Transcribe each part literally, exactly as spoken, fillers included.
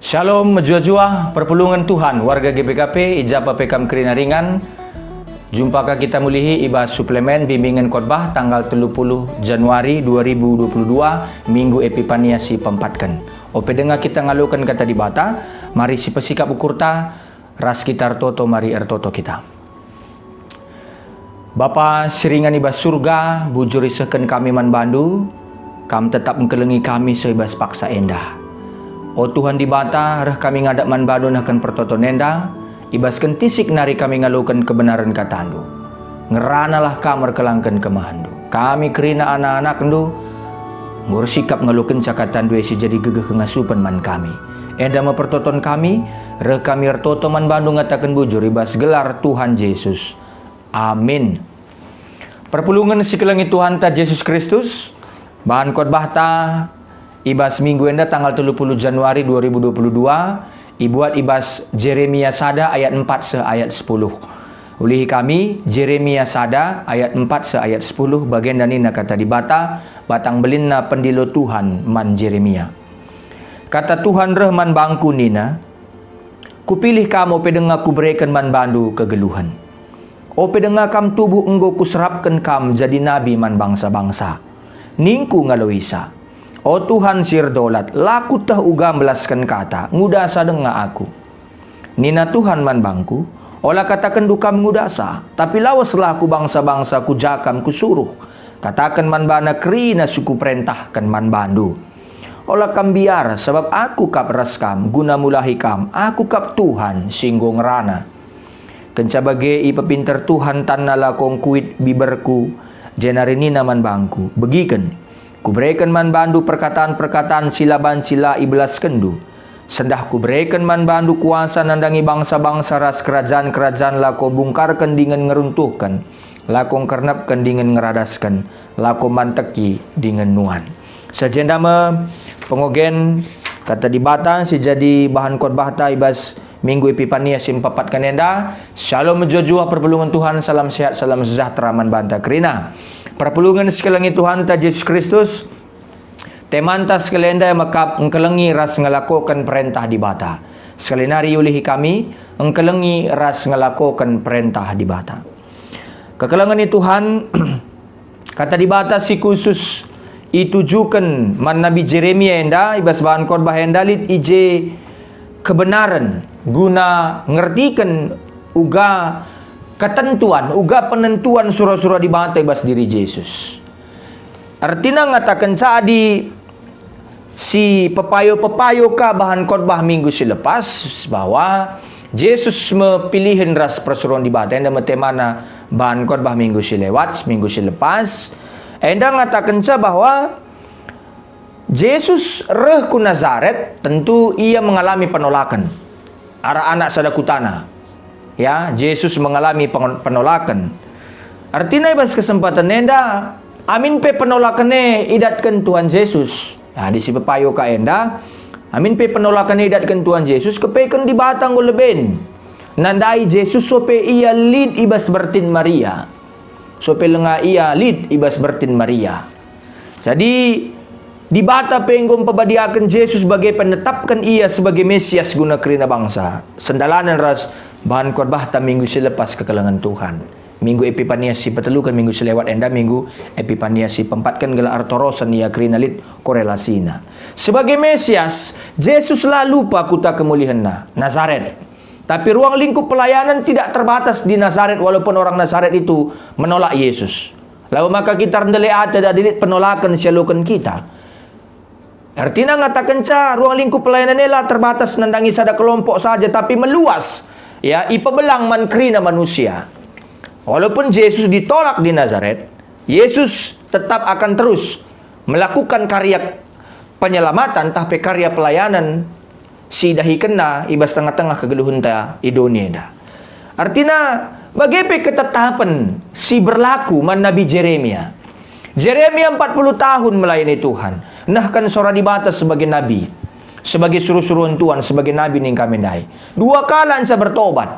Shalom, mejuah-juah, perpulungen Tuhan, warga G B K P, i ja pe kam kerina ringan. Jumpa ka kita mulihi i bas suplemen Bimbingen Khotbah tanggal telu puluh Januari dua ribu dua puluh dua, Minggu Epipania si peempatken. Ope denga kita ngaloken Kata Dibata, mari sipesikap ukurta, ras kita ertoto, mari ertoto kita. Bapa si ringan i bas Surga, bujur isehken kami man baNdu, Kam tetap engkelengi kami seh i bas paksa enda. O Tuhan Dibata, reh kami ngadap man baNdu nehken pertoton enda, i bas kentisik nari kami ngaloken kebenaren KataNdu. Ngeranalah Kam erkelangken kemahenNdu. Kami kerina anak-anakNdu, enggo ersikap ngalokenca KataNdu e si jadi gegeh kengasupen man kami. Enda me pertoton kami, reh kami ertoto man baNdu ngataken bujur i bas gelar Tuhan Jesus. Amin. Perpulungen si kelengi Tuhanta Jesus Kristus, bahan khotbahta i bas minggu enda tanggal telu puluh Januari dua ribu dua puluh dua, ibuat i bas Jeremia sada ayat empat seh ayat sepuluh. Ulihi kami, Jeremia sada ayat empat seh ayat sepuluh, bagenda nina Kata Dibata, batang belinna pendilo Tuhan man Jeremia. Kata Tuhan reh man bangku nina, Kupilih kam ope denga Kubereken man bandu kegeluhen. Ope denga kam tubuh enggo Kuserapken kam jadi nabi man bangsa-bangsa. Ningku ngaloisa, O Tuhan si erdolat, la Kueteh uga mbelasken kata, ngudasa denga Aku. Nina Tuhan man bangku, Ola katakenndu kam ngudasa, tapi laweslah ku bangsa-bangsa ku ja kam Kusuruh. Kataken man bana kerina si Kuperentahken man bandu. Ola kam mbiar, sabap Aku kap ras kam, guna mulahi kam, Aku kap Tuhan si enggo ngerana. Kenca bage ipepinter Tuhan tanna lako ngkuit biberKu, jenari nina man bangku, Begiken, Kubereken man bandu perkatan-perkatan si la banci la ibelaskenndu. Sendah Kubereken man bandu kuasa nandangi bangsa-bangsa ras kerajan-kerajan lako bungkarken dingen ngeruntuhken, lako ngkernepken dingen ngeradasken, lako manteki dingen nuan. Sajenda me pengogen Kata Dibata si jadi bahan khotbahta i bas Minggu Epipania si empapatken enda. Shalom mejuah-juah perpulungen Tuhan, salam sehat, salam sejahtera man banta kerina. Perpulungen si kelengi Tuhanta Jesus Kristus, temanta sekali enda e mekap engkelengi ras ngelakoken perentah Dibata. Sekali nari ulihi kami, engkelengi ras ngelakoken perentah Dibata. Kekelengen i Tuhan, Kata Dibata si khusus itujuken man Nabi Jeremia enda i bas bahan khotbah enda lit i je kebenaren guna ngertiken uga ketentuan, uga penentuan sura-sura Dibata i bas diri Jesus. Ertina ngatakenca adi si pepayo-pepayo ka bahan khotbah minggu si lepas, bahwa Jesus me pilihen ras persuruhen Dibata, enda me temana bahan khotbah minggu si lewat, minggu si lepas. Enda ngatakenca bahwa Jesus reh ku Nazaret, tentu ia mengalami penolaken. Arah anak sada kutana. Ya, Jesus mengalami peng-, penolaken. Ertina i bas kesempatan enda, amin pe penolaken e idatken Tuhan Jesus. Ya, di si pepayo ka enda, amin pe penolaken e idatken Tuhan Jesus, kepeken Dibata enggo leben. Nandai Jesus sope ia lit i bas bertin Maria. Sope lenga ia lit i bas bertin Maria. Jadi, Dibata pe enggo mpabadiaken Jesus bage penetapken Ia sebagai Mesias guna kerina bangsa. Sendalanen ras bahan khotbahta minggu si lepas kekelengen Tuhan. Minggu Epipania si peteluken minggu si lewat enda minggu Epipania si peempatken gelah ertorosen ia kerina lit korelasina. Sebagai Mesias, Jesus la lupa kuta kemulihenNa, Nazaret. Tapi ruang lingkup pelayanan tidak terbatas di Nazaret walaupun orang Nazaret itu menolak Yesus. Labo maka kita erndele ate adi lit penolaken si ialoken kita. Ertina ngatakenca ruang lingkup pelayanan e la terbatas nandangi sada kelompok saja, tapi meluas, ya, ipebelang man kerina manusia. Walaupun Jesus ditolak di Nazaret, Yesus tetap akan terus melakukan karya penyelamatan tah pe karya pelayanan si idahikenNa i bas tengah-tengah kegeluhenta i doni enda. Ertina, bage pe ketetapen si berlaku man Nabi Jeremia. Jeremia empat puluh tahun melayani Tuhan, nehken sora Dibata sebagai nabi, sebagai suruh-suruhen Tuhan, sebagai nabi ning kami ndai. Dua kalak nca bertobat.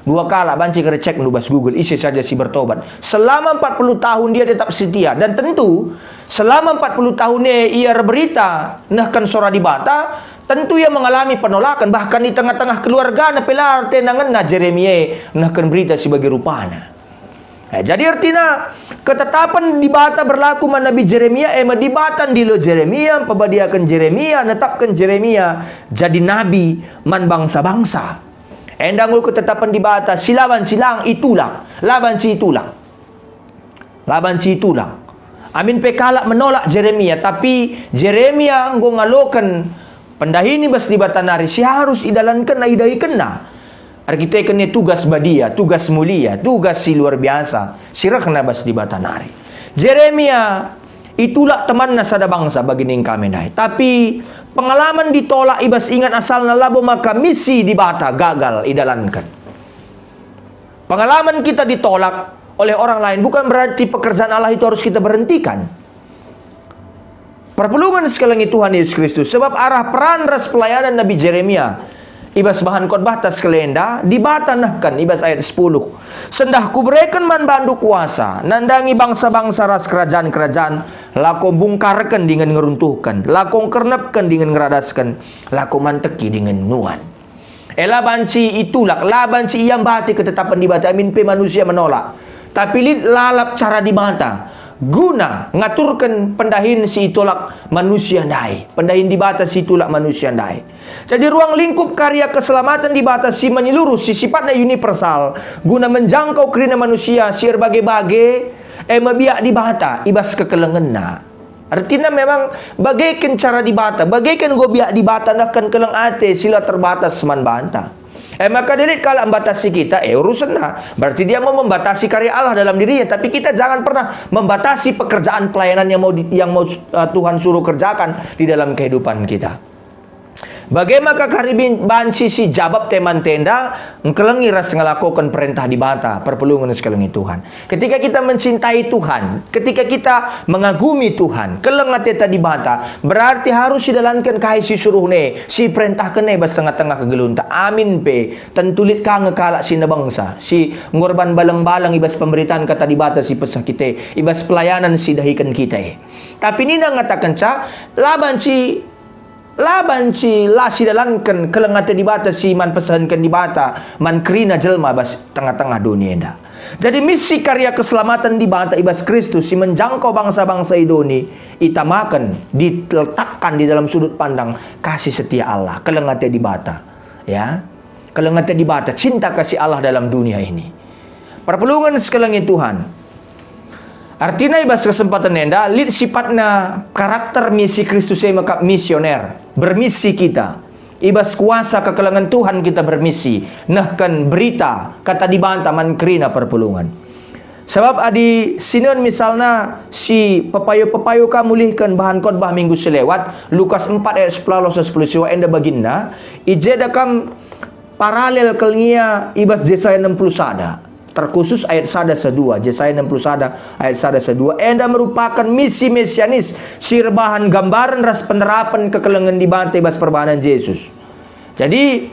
Dua kalak banci kari cekndu bas Google, ise saja si bertobat. Selama empat puluh tahun dia tetap setia. Dan tentu, selama empat puluh tahun e ia erberita nehken sora Dibata, Tentu ia mengalami penolakan, bahkan di tengah-tengah keluargana pe la ertina ngena Jeremia e nehken berita si bage rupana. Eh, jadi ertina, ketetapen Dibata berlaku man Nabi Jeremia, e me Dibata ndilo Jeremia, mpabadiaken Jeremia, netapken Jeremia jadi nabi man bangsa-bangsa. Enda enggo ketetapen Dibata si la banci lang itulak, la banci itulak. La banci itulak. Amin pe kalak menolak Jeremia, tapi Jeremia enggo ngaloken pendahin i bas Dibata nari si harus idalankenna, idahikenna. Erkiteken e tugas badia, tugas mulia, tugas si luar biasa, si rehna bas Dibata nari. Jeremia itulak temanna sada bangsa bagi ningkami ndai. Tapi pengalaman ditolak i bas ingan asalna labo maka misi Dibata gagal idalanken. Pengalaman kita ditolak oleh orang lain bukan berarti pekerjaan Allah itu harus kita berhentikan. Perpulungen sekalak nge Tuhan Yesus Kristus, sebab arah peran ras pelayanan Nabi Jeremia i bas bahan khotbahta sekalenda, Dibata nehken i bas ayat sepuluh, "Sendah Kubereken man bandu kuasa nandangi bangsa-bangsa ras kerajan-kerajan, lako bungkarken dingen ngeruntuhken, lako ngkernepken dingen ngeradasken, lako manteki dingen nuan." E la banci itulak, la banci iambati ketetapen Dibata amin pe manusia menolak. Tapi lit lalap cara Dibata guna ngaturken pendahin si itolak manusia ndai, pendahin Dibata si itulak manusia ndai. Jadi ruang lingkup karya keselamatan Dibata si menyeluruh, si sifatna universal, guna menjangkau kerina manusia si erbage-bage, e me biak Dibata i bas kekelengenna. Ertina memang bageken cara Dibata, bageken enggo biak Dibata nehken keleng ate si la terbatas man banta. E maka lit kalak mbatasi kita, e urusenna. Berarti dia mau membatasi karya Allah dalam dirinya, tapi kita jangan pernah membatasi pekerjaan pelayanan yang mau di, yang mau, eh, Tuhan suruh kerjakan di dalam kehidupan kita. Bage maka kari bin-, banci si jabap teman tenda, ngkelengi ras ngelakoken perentah Dibata, perpulungen sekelengi Tuhan. Ketika kita mencintai Tuhan, ketika kita mengagumi Tuhan, keleng ateta Dibata, berarti harus sidalanken kai si suruhNa, si perentahkenNa bas tengah-tengah kegeluhenta. Amin pe, tentu lit ka nge kalak si nebengsa, si ngorban baleng-baleng i bas pemberitaan kata Dibata si peseh kita, i bas pelayanan si dahiken kita. Tapi nina ngatakenca, la banci La banci la sidalanken keleng ate Dibata si man pesehenken Dibata man kerina jelma bas tengah-tengah doni enda. Jadi misi karya keselamatan Dibata i bas Kristus si menjangkau bangsa-bangsa i doni itamaken, diletakkan di dalam sudut pandang kasih setia Allah, keleng ate Dibata. Ya. Keleng ate Dibata, cinta kasih Allah dalam dunia ini. Perpulungen sekelengi Tuhan. Artina i bas kesempatan enda, lit sipatna karakter misi Kristus e mekap misioner. Bermisi kita. I bas kuasa kekelengen Tuhan kita bermisi. Nehken berita, kata Dibata man kerina perpulungen. Sabap adi sinen misalna si pepayo-pepayo kam mulihken bahan khotbah minggu si lewat, Lukas empat ayat sepuluh sepuluh siwa enda baginna, i jeda kam paralel kal nge ia i bas Jesaya enam puluh sada, terkhusus ayat sada seh dua, Jesaya enam puluh sada ayat sada seh dua, enda merupakan misi mesianis si erbahan gambaren ras penerapen kekelengen Dibata i bas perbahanen Jesus. Jadi,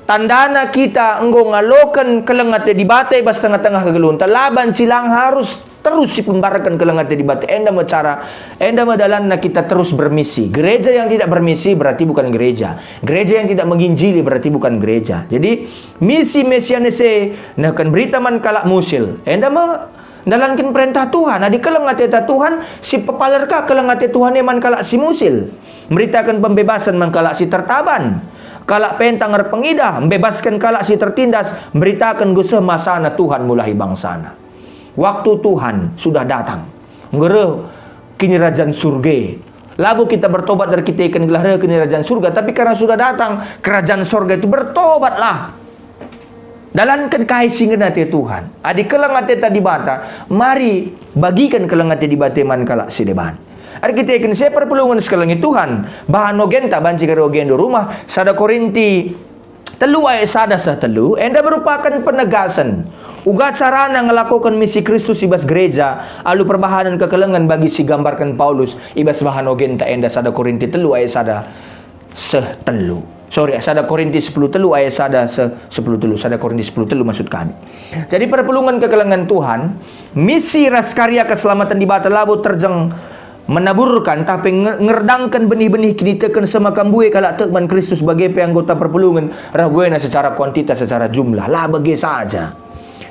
tandana kita enggo ngaloken keleng ate Dibata i bas tengah-tengah kegeluhenta, la banci lang harus terus sipembarken keleng ate Dibata. Enda me cara, enda me dalanna kita terus bermisi. Gereja yang tidak bermisi berarti bukan gereja. Gereja yang tidak menginjili berarti bukan gereja. Jadi, misi mesianis e nehken berita man kalak musil. Enda me ndalanken perentah Tuhan. Adi keleng ateta Tuhan, sipepaler ka keleng ate Tuhan e man kalak si musil. Meritaken pembebasan man kalak si tertaban. Kalak pentang erpengidah, mbebasken kalak si tertindas, mberitaken enggo seh masana Tuhan mulahi bangsana. Waktu Tuhan sudah datang. Enggo reh kinirajan surga. Labo kita bertobat erkiteken gelah reh kinirajan surga, tapi karena sudah datang kerajaan surga itu, bertobatlah. Dalanken kai si ngena ate Tuhan. Adi keleng ateta Dibata, mari bagiken keleng ate Dibata man kalak si deban. Erkiteken si e perpulungen sekelengi Tuhan, bahan ogenta banci kari ogenda rumah, sada Korinti telu ayat sada seh telu, enda merupaken penegasen uga carana ngelakoken misi Kristus i bas gereja alu perbahanen kekelengen bagi si gambarken Paulus i bas bahan ogenta enda, sada Korinti telu ayat sada seh telu. Sorry, sada Korinti sepuluh telu ayat sada seh sepuluh telu, sada Korinti sepuluh telu maksud kami. Jadi perpulungen kekelengen Tuhan, misi ras karya keselamatan Dibata labo terjeng menaburkan, tah pe nge-, ngerdangken benih-benih kiniteken semaka mbue kalak tek man Kristus bage pe anggota perpulungen, reh buena secara kuantitas, secara jumlah. La bage saja.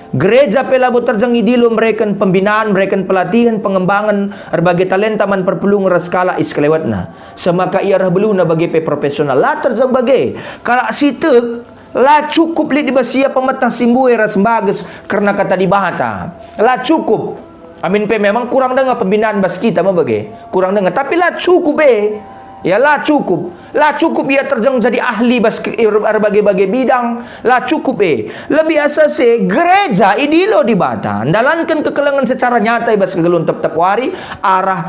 Gereja pe labo terjeng idilo mereken pembinaan, mereken pelatihen, pengembangen erbage talenta man perpulungen ras kalak i sekelewetna. Semaka ia reh beluhna bage pe profesional. La terjeng bage. Kalak si tek la cukup lit i bas ia pemeteh si mbue ras mbages kerna Kata Dibata. La cukup. Amin pe memang kurang denga pembinaan bas kita me bage. Kurang denga. Tapi la cukup e. Ya, la cukup. La cukup ia terjeng jadi ahli bas ke-, er-, erbage-bage bidang. La cukup e. Lebih asa se, gereja idilo Dibata ndalanken kekelengen secara nyata i bas kegeluhen tep-tep wari, arah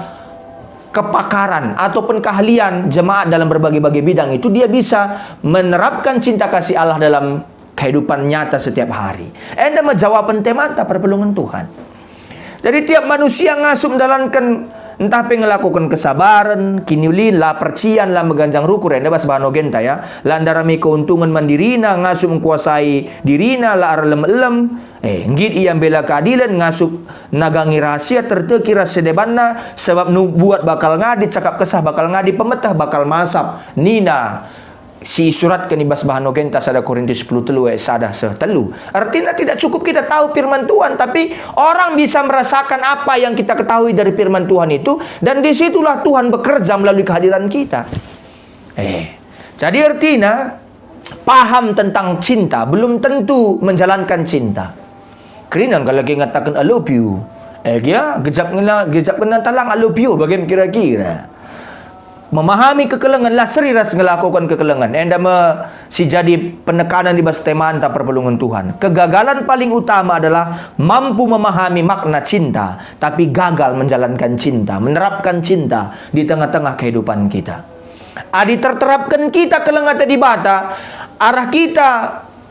kepakaran ataupun keahlian jemaat dalam berbagai-bagai bidang itu dia bisa menerapkan cinta kasih Allah dalam kehidupan nyata setiap hari. Enda me jawaben temanta perpulungen Tuhan. Jadi tiap manusia ngasup ndalanken ntah pe ngelakoken kesabaren, kiniulin, la percian, la meganjang rukur, enda bas bahan ogenta ya, la ndarami keuntungen man dirina, ngasup ngkuasai dirina, la erlem-elem, eh, nggit ia mbela keadilen, ngasup nagangi rahasia, terteki ras sedebanna, sebab nubuat bakal ngadi, cakap kesah bakal ngadi, pemeteh bakal masap, nina si isuratken i bas bahan ogenta sada Korintus sepuluh telu ayat sada seh telu. Artinya tidak cukup kita tahu firman Tuhan, tapi orang bisa merasakan apa yang kita ketahui dari firman Tuhan itu, dan disitulah Tuhan bekerja melalui kehadiran kita. Eh, jadi artinya paham tentang cinta belum tentu menjalankan cinta. Kerina kal lagi ngataken, "I love you." Eh, gia, gejap ngena, gejap ngena talang, "I love you," bage me kira-kira. Memahami kekelengen la seri ras ngelakoken kekelengen. Enda me si jadi penekanen i bas temanta perpulungen Tuhan. Kegagalan paling utama adalah mampu memahami makna cinta, tapi gagal menjalankan cinta, menerapkan cinta di tengah-tengah kehidupan kita. Adi terterapken kita keleng ate Dibata, arah kita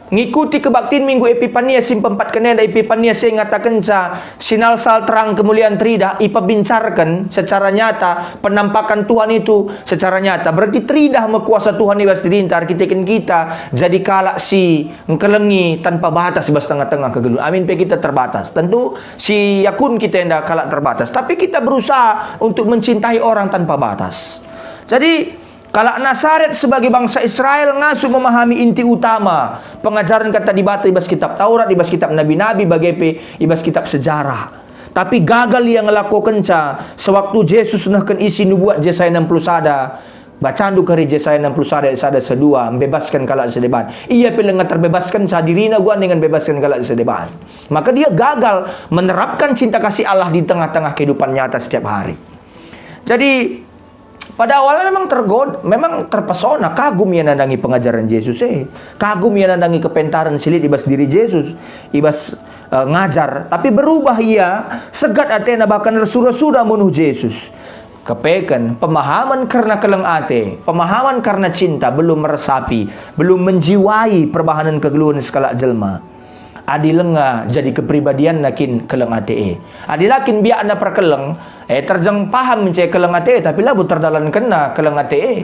ngikuti kebaktin Minggu Epipania si mpempatken enda, Epipania si ngatakenca sinalsal terang kemulian teridah, ipebincarken secara nyata, penampakan Tuhan itu secara nyata. Berarti teridah me kuasa Tuhan i bas dirinta, erkiteken kita jadi kalak si ngkelengi tanpa batas i bas tengah-tengah kegeluhen. Amin pe kita terbatas. Tentu si yakun kita enda kalak terbatas, tapi kita berusaha untuk mencintai orang tanpa batas. Jadi, kalak Nasaret sebagai bangsa Israel ngasup memahami inti utama pengajaren Kata Dibata i bas Kitab Taurat, i bas Kitab Nabi-nabi, bage pe i bas kitab sejarah. Tapi gagal ia ngelakokenca sewaktu Jesus nehken isi nubuat Jesaya enam puluh sada. Bacandu kari Jesaya enam puluh sada ayat sada seh dua, mbebasken kalak si deban. Ia pe langa terbebaskenca dirina guan dengan bebasken kalak si deban. Maka dia gagal menerapkan cinta kasih Allah di tengah-tengah kehidupan nyata setiap hari. Jadi, pada awalnya memang tergod-, memang terpesona, kagum ia nandangi pengajaren Jesus e. Kagum ia nandangi kepentaren si lit i bas diri Jesus, i bas, eh, ngajar. Tapi berubah ia, segat atena bahkan ersuda-suda munuh Jesus. Kepeken, pemahaman kerna keleng ate, pemahaman kerna cinta belum meresapi, belum menjiwai perbahanen kegeluhen sekalak jelma. Adi langa jadi kepribadianna kin keleng ate e. Adi la kin biakna perkeleng, eh, terjeng paham nce keleng ate e, tapi labo terdalankenna keleng ate e.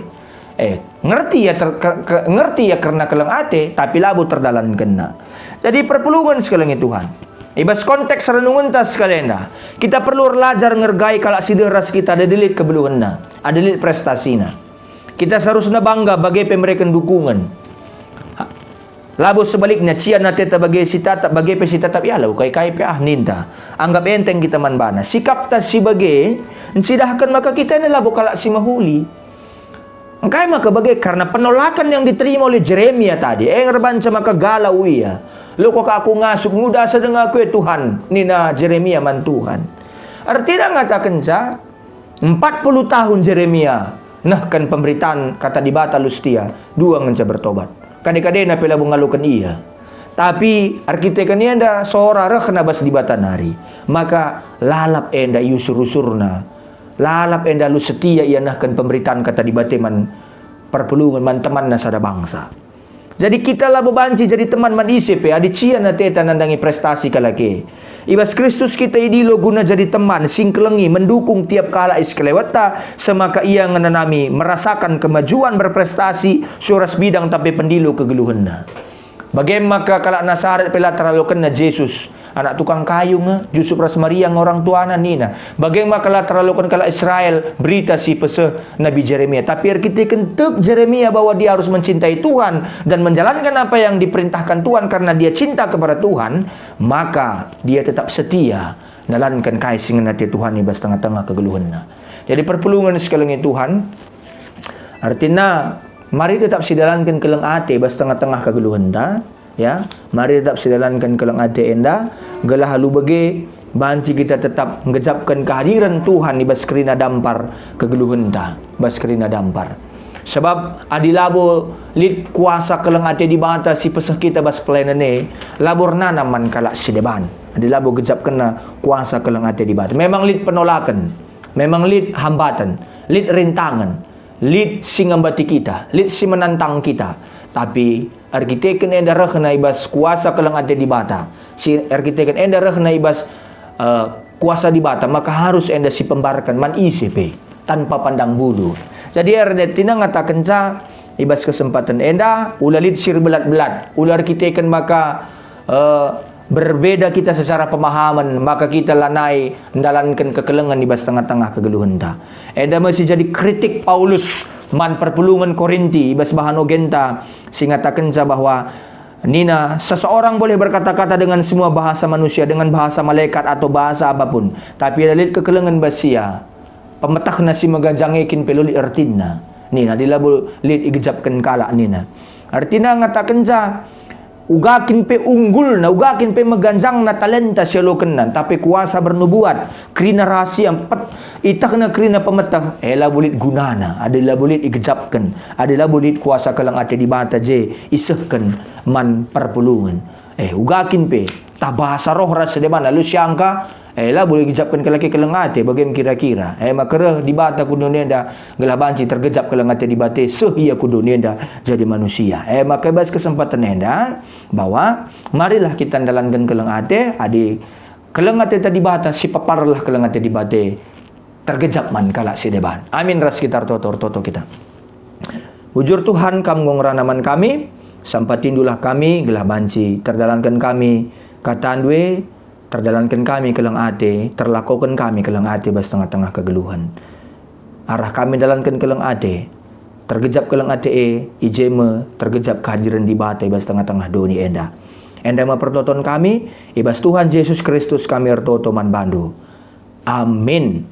Eh, ngerti ia ter-, ke-, ke-, ngerti ia kerna keleng ate, tapi labo terdalankenna. Jadi perpulungen sekelengi Tuhan. I bas konteks renungenta sekali enda, kita perlu erlajar ngergai kalak si deher ras kita, adi lit kebeluhenna, adi lit prestasina. Kita seharusna bangga bage pe mereken dukungen. Ha, labo sebalikna, cian ateta bage si tatap, bage pe si tatap, "Ya, la ukai kai pe ah," ninta. Anggap enteng kita man bana. Sikapta si bage ncidahken maka kita enda labo kalak si mehuli. Engkai maka bage? Karena penolakan yang diterima oleh Jeremia tadi, e ngerbanca maka galau ia. "Loko ka aku ngasup nguda asa denga aku, e Tuhan," nina Jeremia man Tuhan. Ertina ngatakenca, empat puluh tahun Jeremia nehken pemberitaan Kata Dibata alu setia, dua ngenca bertobat. Kade-kadena pe labo ngaloken ia. Tapi erkiteken enda sora rehna bas Dibata nari, maka lalap enda iusur-usurna. Lalap enda alu setia ia nehken pemberitaan Kata Dibata man perpulungen, man temanna sada bangsa. Jadi kita labo banci jadi teman man ise pe adi cian ateta nandangi prestasi kalak e. I bas Kristus kita idilo guna jadi teman si ngkelengi, mendukung tiap kalak i sekelewetta, semaka ia ngenanami merasakan kemajuan berprestasi, sue ras bidang tah pe pendilo kegeluhenna. Bage maka kalak Nasaret pe la teralokenna Jesus, anak tukang kayu nge, Jusup ras Maria nge orang tuana, nina, "Bage maka la terlaluken kalak Israel berita si peseh Nabi Jeremia." Tapi erkiteken tek Jeremia bahwa dia harus mencintai Tuhan dan menjalankan apa yang diperintahkan Tuhan karena dia cinta kepada Tuhan, maka dia tetap setia ndalanken kai si ngena ate Tuhan i bas tengah-tengah kegeluhenna. Jadi perpulungen si kelengi Tuhan, artina mari tetap sidalanken keleng ate i bas tengah-tengah kegeluhenta, ya. Mari tetap sidalanken keleng ate enda, gelah alu bage banci kita tetap nggejapken kehadiren Tuhan i bas kerina dampar kegeluhenta, bas kerina dampar. Sebab adi labo lit kuasa keleng ate Dibata si peseh kita bas pelayanan e, labo ernanam man kalak si deban. Adi labo gejapkenna kuasa keleng ate Dibata. Memang lit penolaken, memang lit hambatan, lit rintangan, lit si ngambati kita, lit si menantang kita. Tapi erkiteken enda rehna i bas kuasa keleng ate Dibata. Si erkiteken enda rehna i bas, eh, kuasa Dibata, maka harus enda sipembarken man ise pe, tanpa pandang bulu. Jadi, ertina ngatakenca i bas kesempaten enda, ula lit si erbelat-belat, ula erkiteken maka, eh, berbeda kita secara pemahaman, maka kita lanai ndalanken kekelengen i bas tengah-tengah kegeluhenta. Enda me si jadi kritik Paulus man perpulungen Korinti i bas bahan ogenta si ngatakenca bahwa nina, "Seseorang boleh berkata-kata dengan semua bahasa manusia, dengan bahasa malaikat atau bahasa apapun, tapi adi la lit kekelengen bas ia, pemetehna si meganjang e kin pe la lit ertinna." Nina, adi labo lit igejapken kalak nina. Artina ngatakenca, uga kin pe unggulna, uga kin pe meganjangna talenta si ialokenna, tapi kuasa bernubuat, kerina rahasia, pet-, itehna kerina pemeteh, e labo lit gunana, adi labo lit igejapken, adi labo lit kuasa keleng ate Dibata je isehken man perpulungen. Eh, uga kin pe, tah bahasa roh ras si deban alu siangka, eh, labo igejapken kalak e keleng ate, bage me kira-kira. Eh, maka reh Dibata ku doni enda, gelah banci tergejap keleng ate Dibata, seh ia ku doni enda jadi manusia. Eh, maka bas kesempaten enda, bahwa marilah kita ndalanken keleng ate, adi keleng ateta Dibata, sipeparlah keleng ate Dibata tergejap man kalak si deban. Amin ras kita ertoto, ertoto kita. Bujur Tuhan, Kam enggo ngerana man kami, sampatindulah kami, gelah banci terdalanken kami kataNdu e, terdalanken kami keleng ate, terlakoken kami keleng ate bas tengah-tengah kegeluhen. Arah kami ndalanken keleng ate, tergejap keleng ate e, i je me tergejap kehadiren Dibata i bas tengah-tengah doni enda. Enda me pertoton kami, i bas Tuhan Jesus Kristus kami ertoto man baNdu. Amin.